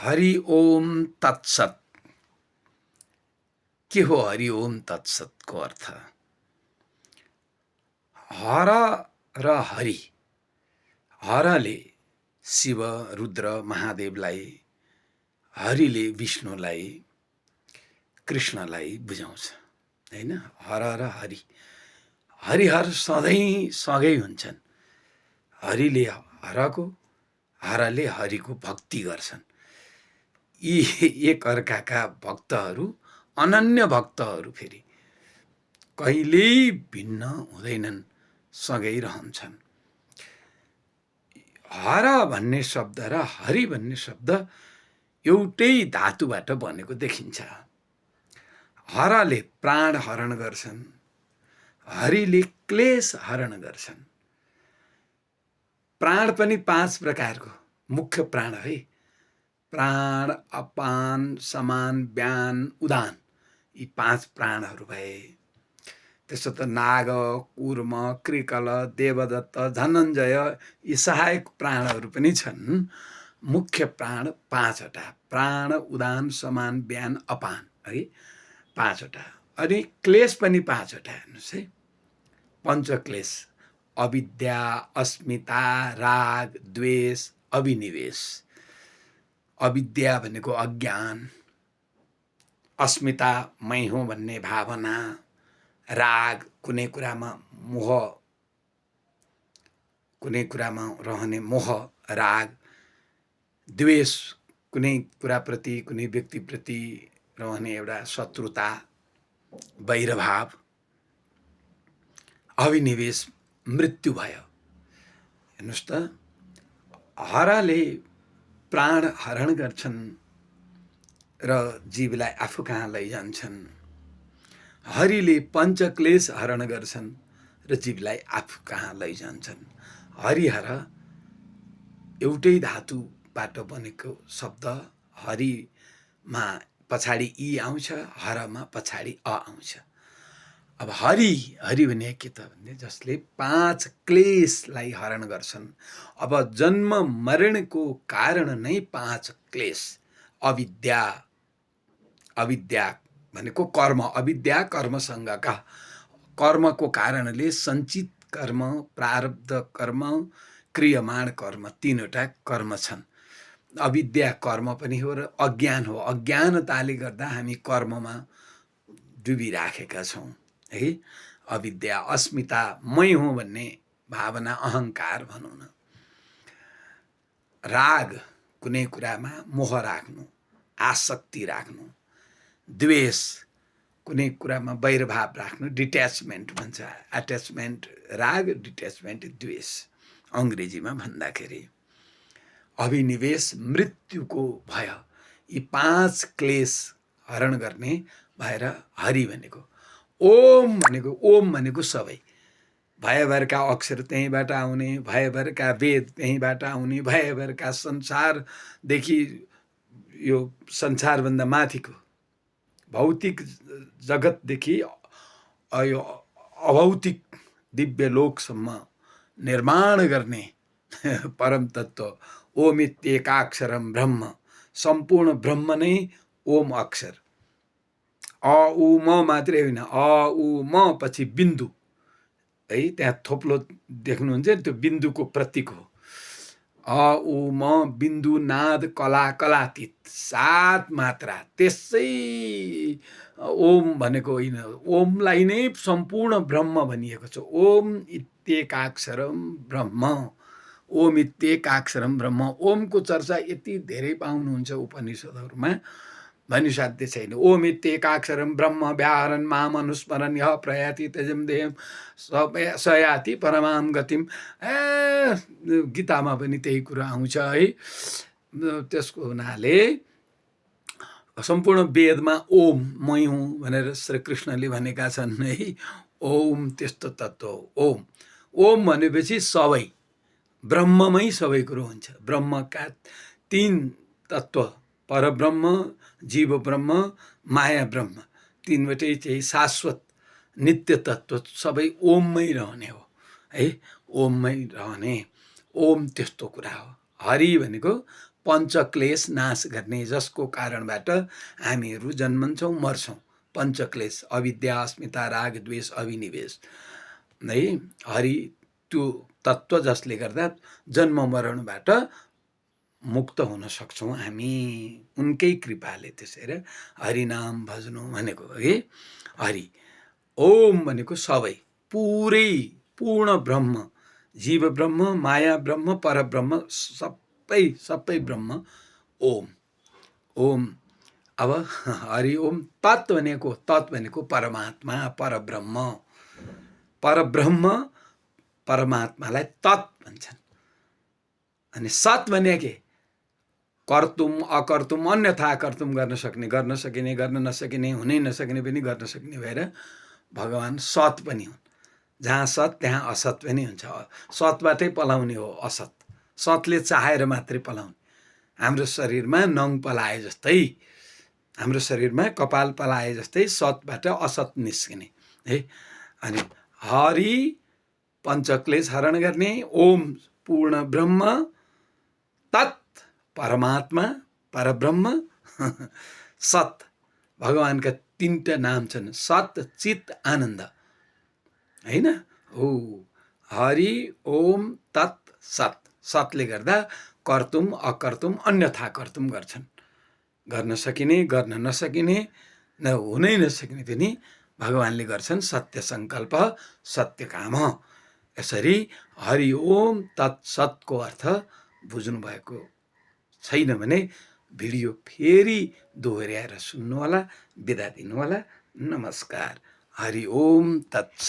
हरि ओम तत्सत। के हो हरि ओम तत्सतको अर्थ? हर र हरि, हरले शिव रुद्र महादेवलाई, हरिले विष्णुलाई, कृष्णलाई बुझाउँछ हैन। हर र हरि, हरिहर सधैँ सँगै हुन्छन्। हरिले हरको, हरले हरिको भक्ति गर्छन्। यी एक अर्काका भक्तहरू, अनन्य भक्तहरू फेरि कहिल्यै भिन्न हुँदैनन्, सँगै रहन्छन्। हर भन्ने शब्द र हरि भन्ने शब्द एउटै धातुबाट बनेको देखिन्छ। हरले प्राण हरण गर्छन्, हरिले क्लेश हरण गर्छन्। प्राण पनि 5 प्रकारको मुख्य प्राण है। प्राण, अपान, समान, व्यान, उदान, यी 5 प्राणहरू भए। त्यसो त नाग, कूर्म, कृकल, देवदत्त, धनञ्जय यी सहायक प्राणहरू पनि छन्। मुख्य प्राण 5 वटा, प्राण, उदान, समान, व्यान, अपान है, 5 वटा। अनि क्लेश पनि 5 वटा हेर्नुहोस् है। पञ्चक्लेश: अविद्या, अस्मिता, राग, द्वेष, अभिनिवेश। अविद्या भनेको अज्ञान, अस्मिता मै हुँ भन्ने भावना, राग कुनै कुरामा मोह, कुनै कुरामा रहने मोह राग, द्वेष कुनै कुराप्रति, कुनै व्यक्तिप्रति रहने एउटा शत्रुता, वैरभाव, अभिनिवेश मृत्यु भयो। हेर्नुहोस् त, हरले प्राण हरण गर्छन् र जीवलाई आफू कहाँ लैजान्छन्। हरिले पञ्चक्लेश हरण गर्छन् र जीवलाई आफू कहाँ लैजान्छन्। हरिहर एउटै धातुबाट बनेको शब्द। हरिमा पछाडि ई आउँछ, हरमा पछाडि अ आउँछ। अब हरि, हरि भने के त भने जसले 5 क्लेशलाई हरण गर्छन्। अब जन्म मरणको कारण नै 5 क्लेश। अविद्या, अविद्या भनेको कर्म, अविद्या कर्मसँगका, कर्मको कारणले सञ्चित कर्म, प्रारब्ध कर्म, क्रियमाण कर्म, 3 वटा कर्म छन्। अविद्या कर्म पनि हो र अज्ञान हो। अज्ञानताले गर्दा हामी कर्ममा डुबिराखेका छौँ है। अविद्या, अस्मिता मै हुँ भन्ने भावना, अहङ्कार भनौँ न। राग कुनै कुरामा मोह राख्नु, आसक्ति राख्नु। द्वेष कुनै कुरामा वैरभाव राख्नु, डिट्याचमेन्ट भन्छ। एट्याचमेन्ट राग, डिट्याचमेन्ट द्वेष अङ्ग्रेजीमा भन्दाखेरि। अभिनिवेश मृत्युको भय। यी 5 क्लेश हरण गर्ने भएर हरि भनेको। ओम भनेको, ओम भनेको सबै भयभरका अक्षर त्यहीँबाट आउने, भयभरका वेद त्यहीँबाट आउने, भयभरका संसारदेखि यो संसारभन्दा माथिको भौतिक जगतदेखि यो अभौतिक दिव्य लोकसम्म निर्माण गर्ने परम तत्त्व ओम इत्येकाक्षरम ब्रह्म। सम्पूर्ण ब्रह्म नै ओम अक्षर। अ उ म मात्रै होइन, अ उ म पछि बिन्दु है, त्यहाँ थोप्लो देख्नुहुन्छ त्यो बिन्दुको प्रतीक हो। अ उ म बिन्दु नाद कला कलातीत 7 मात्रा। त्यसै ओम भनेको होइन, ओमलाई नै सम्पूर्ण ब्रह्म भनिएको छ। ओम इत्येकाक्षरम ब्रह्म, ओम इत्येकाक्षरम ब्रह्म। ओमको चर्चा यति धेरै पाउनुहुन्छ उपनिषदहरूमा, भनिसाध्य छैन। ओम इत्येकाक्षरम ब्रह्म व्याहरन् माम अनुस्मरन् यः प्रयाति त्यजं देहं सयाति परमां गतिम्। गीतामा पनि त्यही कुरा आउँछ है। त्यसको हुनाले सम्पूर्ण वेदमा ओम मै हुँ भनेर श्रीकृष्णले भनेका छन् है। ओम त्यस्तो तत्त्व हो ओम। ओम भनेपछि सबै, ब्रह्ममै सबै कुरो हुन्छ। ब्रह्मका 3 तत्त्व, परब्रह्म, जीव ब्रह्म, माया ब्रह्म, 3 वटै चाहिँ शाश्वत नित्य तत्त्व सबै ओममै रहने हो है। ओममै रहने, ओम त्यस्तो कुरा हो। हरि भनेको पञ्चक्लेश नाश गर्ने, जसको कारणबाट हामीहरू जन्मन्छौँ मर्छौँ। पञ्चक्लेश अविद्या, अस्मिता, राग, द्वेष, अभिनिवेश है। हरि त्यो तत्त्व जसले गर्दा जन्म मरणबाट मुक्त हुन सक्छौँ हामी उनकै कृपाले। त्यसैले हरिनाम भज्नु भनेको है। हरि ओम भनेको सबै, पुरै पूर्ण ब्रह्म, जीव ब्रह्म, माया ब्रह्म, परब्रह्म, सबै ब्रह्म ओम। ओम। अब हरि ओम तत् भनेको परमात्मा, परब्रह्म। परब्रह्म परमात्मालाई तत् भन्छन्। अनि सत् भने के? कर्तुम अकर्तुम अन्यथा कर्तुम गर्न सक्ने, गर्न सकिने, गर्न नसकिने, हुनै नसकिने पनि गर्न सक्ने भएर भगवान् सत् पनि हुन्। जहाँ सत् त्यहाँ असत पनि हुन्छ। सतबाटै पलाउने हो असत। सतले चाहेर मात्रै पलाउने। हाम्रो शरीरमा नङ पलाए जस्तै, हाम्रो शरीरमा कपाल पलाए जस्तै सतबाट असत निस्किने है। अनि हरि पञ्चक्लेश हरण गर्ने, ओम पूर्ण ब्रह्म, तत् परमात्मा परब्रह्म, सत भगवानका 3टा नाम छन्, सत चित आनन्द हैन। हो हरि ओम तत् सत। सतले गर्दा कर्तुम अकर्तुम अन्यथा कर्तुम गर्छन्। गर्न सकिने, गर्न नसकिने, हुनै नसकिने पनि भगवानले गर्छन्। सत्य सङ्कल्प सत्य काम। यसरी हरि ओम तत् सतको अर्थ बुझ्नु भएको छैन भने भिडियो फेरि दोहोऱ्याएर सुन्नुहोला। बिदा दिनुहोला। नमस्कार। हरि ओम तत्